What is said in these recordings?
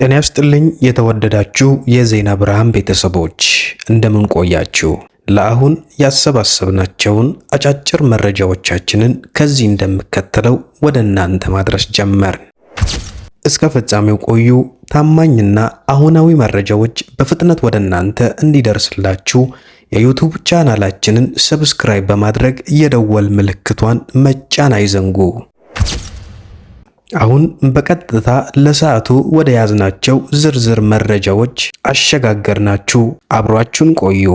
ጤና ይስጥልኝ የተወደዳችሁ የዜና ብርሃን ቤተሰቦች፣ እንደምን ቆያችሁ? ለአሁን ያሰባሰብናቸውን አጫጭር መረጃዎቻችንን ከዚህ እንደሚከተለው ወደ እናንተ ማድረስ ጀመርን። እስከ ፍጻሜው ቆዩ። ታማኝና አሁናዊ መረጃዎች በፍጥነት ወደ እናንተ እንዲደርስላችሁ የ YouTube ቻናላችንን subscribe በማድረግ የደወል ምልክቷን መጫን አይዘንጉ። አሁን በቀጥታ ለሰዓቱ ወደ ያዝናቸው ዝርዝር መረጃዎች አሸጋገርናችሁ። አብሯችሁን ቆዩ።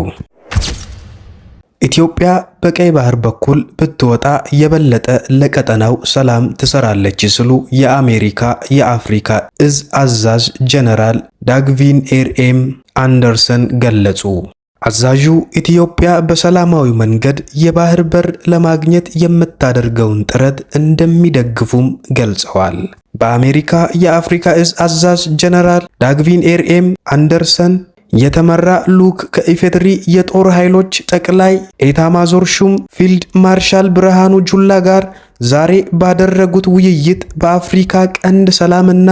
ኢትዮጵያ በቀይ ባህር በኩል ብትወጣ የበለጠ ለቀጠናው ሰላም ትሰራለች ሲሉ የአሜሪካ የአፍሪካ እዝ አዛዥ ጀነራል ዳግቪን ኤር ኤም አንደርሰን ገለጹ። አዛዡ ኢትዮጵያ በሰላማዊ መንገድ የባህር በር ለማግኘት የምታደርገውን ጥረት እንደሚደግፉም ገልጸዋል። በአሜሪካ የአፍሪካ እዝ አዛዥ ጀነራል ዳግቪን ኤር ኤም አንደርሰን የተመራ ልዑክ ከኢፌድሪ የጦር ኃይሎች ጠቅላይ ኤታማዦር ሹም ፊልድ ማርሻል ብርሃኑ ጁላ ጋር ዛሬ ባደረጉት ውይይት በአፍሪካ ቀንድ ሰላምና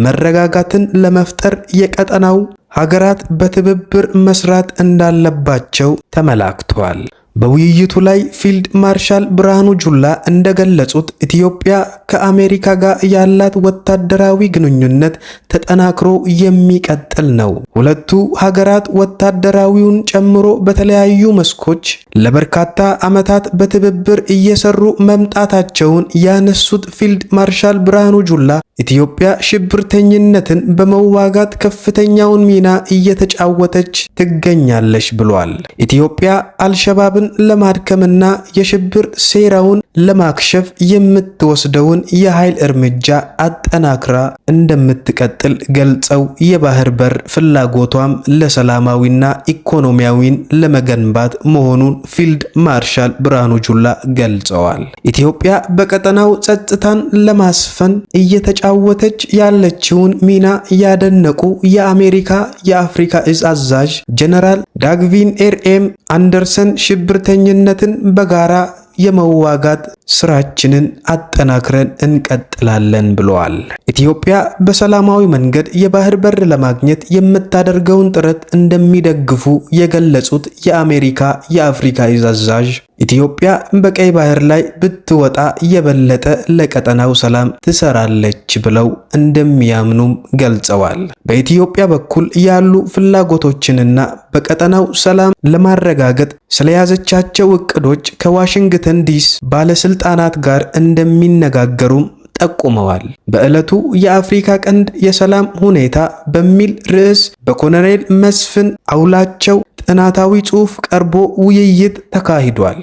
መረጋጋትን ለመፍጠር የቀጠናው ሀገራት በትብብር መስራት እንዳለባቸው ተመላክቷል። በውይይቱ ላይ ፊልድ ማርሻል ብርሃኑ ጁላ እንደገለጹት ኢትዮጵያ ከአሜሪካ ጋር ያላት ወታደራዊ ግንኙነት ተጠናክሮ የሚቀጥል ነው። ሁለቱ ሀገራት ወታደራዊውን ጨምሮ በተለያዩ መስኮች ለበርካታ ዓመታት በትብብር እየሰሩ መምጣታቸውን ያነሱት ፊልድ ማርሻል ብርሃኑ ጁላ ኢትዮጵያ ሽብርተኝነትን በመዋጋት ከፍተኛውን ሚና እየተጫወተች ትገኛለች ብሏል። ኢትዮጵያ አልሸባብን ለማድከምና የሽብር ሴራውን ለማክሸፍ የምትወስደውን የኃይል እርምጃ አጠናክራ እንደምትቀጥል ገልጸው የባህር በር ፍላጎቷም ለሰላማዊና ኢኮኖሚያዊን ለመገንባት መሆኑን ፊልድ ማርሻል ብርሃኑ ጁላ ገልጸዋል። ኢትዮጵያ በቀጠናው ጸጥታን ለማስፈን እየተጫወተች ያለችውን ሚና ያደነቁ የአሜሪካ የአፍሪካ እዝ አዛዥ ጀነራል ዳግቪን ኤር ኤም አንደርሰን ሽብርተኝነትን በጋራ የመዋጋት ስራችንን አጠናክረን እንቀጥላለን ብለዋል። ኢትዮጵያ በሰላማዊ መንገድ የባህር በር ለማግኘት የምታደርገውን ጥረት እንደሚደግፉ የገለጹት የአሜሪካ የአፍሪካ እዝ አዛዥ ኢትዮጵያ በቀይ ባህር ላይ ብትወጣ የበለጠ ለቀጠናው ሰላም ትሰራለች ብለው እንደሚያምኑም ገልጸዋል። በኢትዮጵያ በኩል ያሉ ፍላጎቶችንና በቀጠናው ሰላም ለማረጋገጥ ስለያዘቻቸው እቅዶች ከዋሽንግተን ዲሲ ባለስልጣናት ጋር እንደሚነጋገሩም ጠቁመዋል። በዕለቱ የአፍሪካ ቀንድ የሰላም ሁኔታ በሚል ርዕስ በኮሎኔል መስፍን አውላቸው ጥናታዊ ጽሑፍ ቀርቦ ውይይት ተካሂዷል።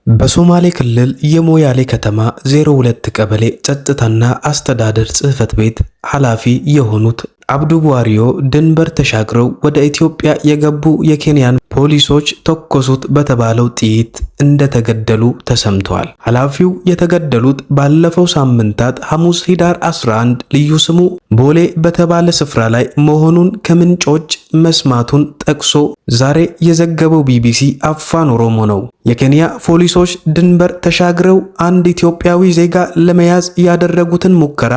በሶማሌ ክልል የሞያሌ ከተማ 02 ቀበሌ ጸጥታና አስተዳደር ጽሕፈት ቤት ኃላፊ የሆኑት አብዱ ቧሪዮ ድንበር ተሻግረው ወደ ኢትዮጵያ የገቡ የኬንያን ፖሊሶች ተኮሱት በተባለው ጥይት እንደተገደሉ ተሰምቷል። ኃላፊው የተገደሉት ባለፈው ሳምንታት ሐሙስ ኅዳር 11 ልዩ ስሙ ቦሌ በተባለ ስፍራ ላይ መሆኑን ከምንጮች መስማቱን ጠቅሶ ዛሬ የዘገበው ቢቢሲ አፋን ኦሮሞ ነው። የኬንያ ፖሊሶች ድንበር ተሻግረው አንድ ኢትዮጵያዊ ዜጋ ለመያዝ ያደረጉትን ሙከራ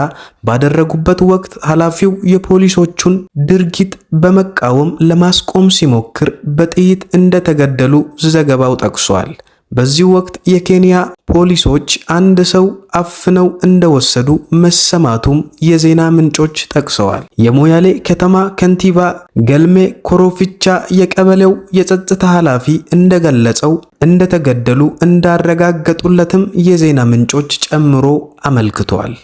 ባደረጉበት ወቅት ኃላፊው የፖሊሶቹን ድርጊት በመቃወም ለማስቆም ሲሞክር በጥይት እንደተገደሉ ዘገባው ጠቅሷል። በዚህ ወቅት የኬንያ ፖሊሶች አንድ ሰው አፍነው እንደወሰዱ መሰማቱም የዜና ምንጮች ጠቅሰዋል። የሞያሌ ከተማ ከንቲባ ገልሜ ኮሮፊቻ የቀበሌው የጸጥታ ኃላፊ እንደገለጸው እንደተገደሉ እንዳረጋገጡለትም የዜና ምንጮች ጨምሮ አመልክቷል።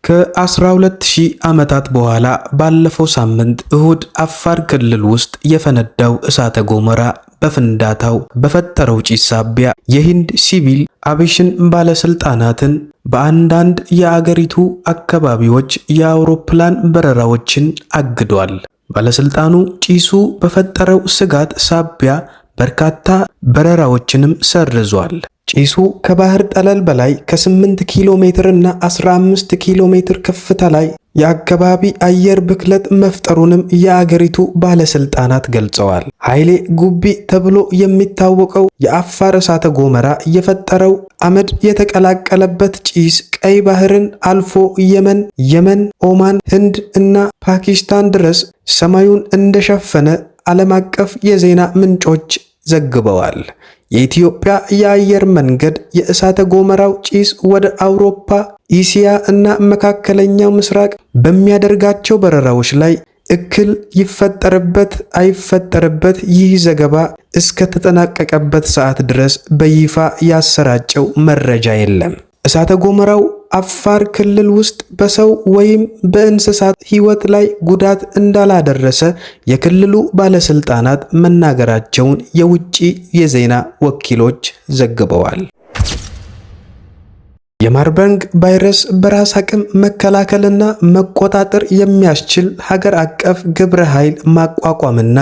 ከ12,000 ዓመታት በኋላ ባለፈው ሳምንት እሁድ አፋር ክልል ውስጥ የፈነዳው እሳተ ገሞራ በፍንዳታው በፈጠረው ጭስ ሳቢያ የህንድ ሲቪል አቪዬሽን ባለስልጣናትን በአንዳንድ የአገሪቱ አካባቢዎች የአውሮፕላን በረራዎችን አግዷል። ባለስልጣኑ ጭሱ በፈጠረው ስጋት ሳቢያ በርካታ በረራዎችንም ሰርዟል። ጭሱ ከባህር ጠለል በላይ ከ8 ኪሎ ሜትር እና 15 ኪሎ ሜትር ከፍታ ላይ የአካባቢ አየር ብክለት መፍጠሩንም የአገሪቱ ባለስልጣናት ገልጸዋል። ኃይሌ ጉቢ ተብሎ የሚታወቀው የአፋር እሳተ ገሞራ የፈጠረው አመድ የተቀላቀለበት ጭስ ቀይ ባህርን አልፎ የመን፣ ኦማን፣ ህንድ እና ፓኪስታን ድረስ ሰማዩን እንደሸፈነ ዓለም አቀፍ የዜና ምንጮች ዘግበዋል። የኢትዮጵያ የአየር መንገድ የእሳተ ገሞራው ጭስ ወደ አውሮፓ፣ እስያ እና መካከለኛው ምስራቅ በሚያደርጋቸው በረራዎች ላይ እክል ይፈጠርበት አይፈጠርበት ይህ ዘገባ እስከተጠናቀቀበት ሰዓት ድረስ በይፋ ያሰራጨው መረጃ የለም። እሳተ ገሞራው አፋር ክልል ውስጥ በሰው ወይም በእንስሳት ሕይወት ላይ ጉዳት እንዳላደረሰ የክልሉ ባለስልጣናት መናገራቸውን የውጭ የዜና ወኪሎች ዘግበዋል። የማርበርግ ቫይረስ በራስ አቅም መከላከልና መቆጣጠር የሚያስችል ሀገር አቀፍ ግብረ ኃይል ማቋቋምና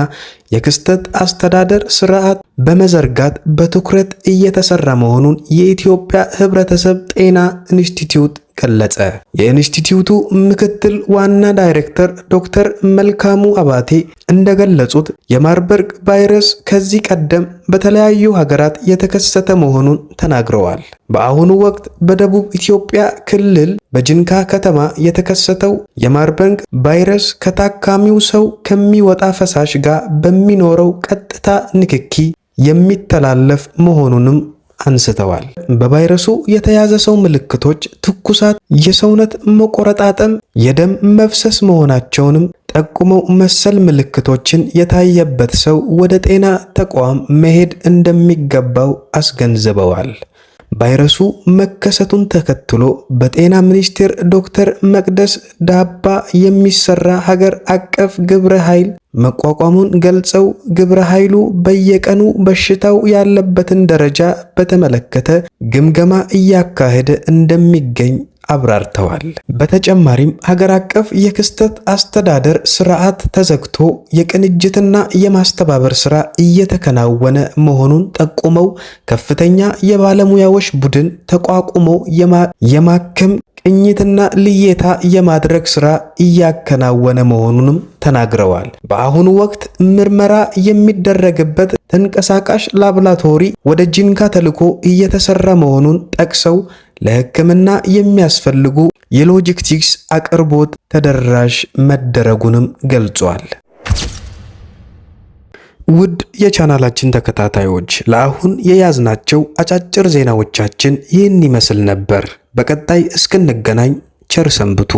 የክስተት አስተዳደር ስርዓት በመዘርጋት በትኩረት እየተሰራ መሆኑን የኢትዮጵያ ሕብረተሰብ ጤና ኢንስቲትዩት ገለጸ። የኢንስቲትዩቱ ምክትል ዋና ዳይሬክተር ዶክተር መልካሙ አባቴ እንደገለጹት የማርበርግ ቫይረስ ከዚህ ቀደም በተለያዩ ሀገራት የተከሰተ መሆኑን ተናግረዋል። በአሁኑ ወቅት በደቡብ ኢትዮጵያ ክልል በጅንካ ከተማ የተከሰተው የማርበርግ ቫይረስ ከታካሚው ሰው ከሚወጣ ፈሳሽ ጋር በሚኖረው ቀጥታ ንክኪ የሚተላለፍ መሆኑንም አንስተዋል። በቫይረሱ የተያዘ ሰው ምልክቶች ትኩሳት፣ የሰውነት መቆረጣጠም፣ የደም መፍሰስ መሆናቸውንም ጠቁመው መሰል ምልክቶችን የታየበት ሰው ወደ ጤና ተቋም መሄድ እንደሚገባው አስገንዝበዋል። ቫይረሱ መከሰቱን ተከትሎ በጤና ሚኒስቴር ዶክተር መቅደስ ዳባ የሚሰራ ሀገር አቀፍ ግብረ ኃይል መቋቋሙን ገልጸው ግብረ ኃይሉ በየቀኑ በሽታው ያለበትን ደረጃ በተመለከተ ግምገማ እያካሄደ እንደሚገኝ አብራርተዋል። በተጨማሪም ሀገር አቀፍ የክስተት አስተዳደር ስርዓት ተዘግቶ የቅንጅትና የማስተባበር ስራ እየተከናወነ መሆኑን ጠቁመው ከፍተኛ የባለሙያዎች ቡድን ተቋቁሞ የማከም ቅኝትና ልየታ የማድረግ ስራ እያከናወነ መሆኑንም ተናግረዋል። በአሁኑ ወቅት ምርመራ የሚደረግበት ተንቀሳቃሽ ላብራቶሪ ወደ ጂንካ ተልኮ እየተሰራ መሆኑን ጠቅሰው ለሕክምና የሚያስፈልጉ የሎጂስቲክስ አቅርቦት ተደራሽ መደረጉንም ገልጿል። ውድ የቻናላችን ተከታታዮች፣ ለአሁን የያዝናቸው አጫጭር ዜናዎቻችን ይህን ይመስል ነበር። በቀጣይ እስክንገናኝ ቸር ሰንብቱ።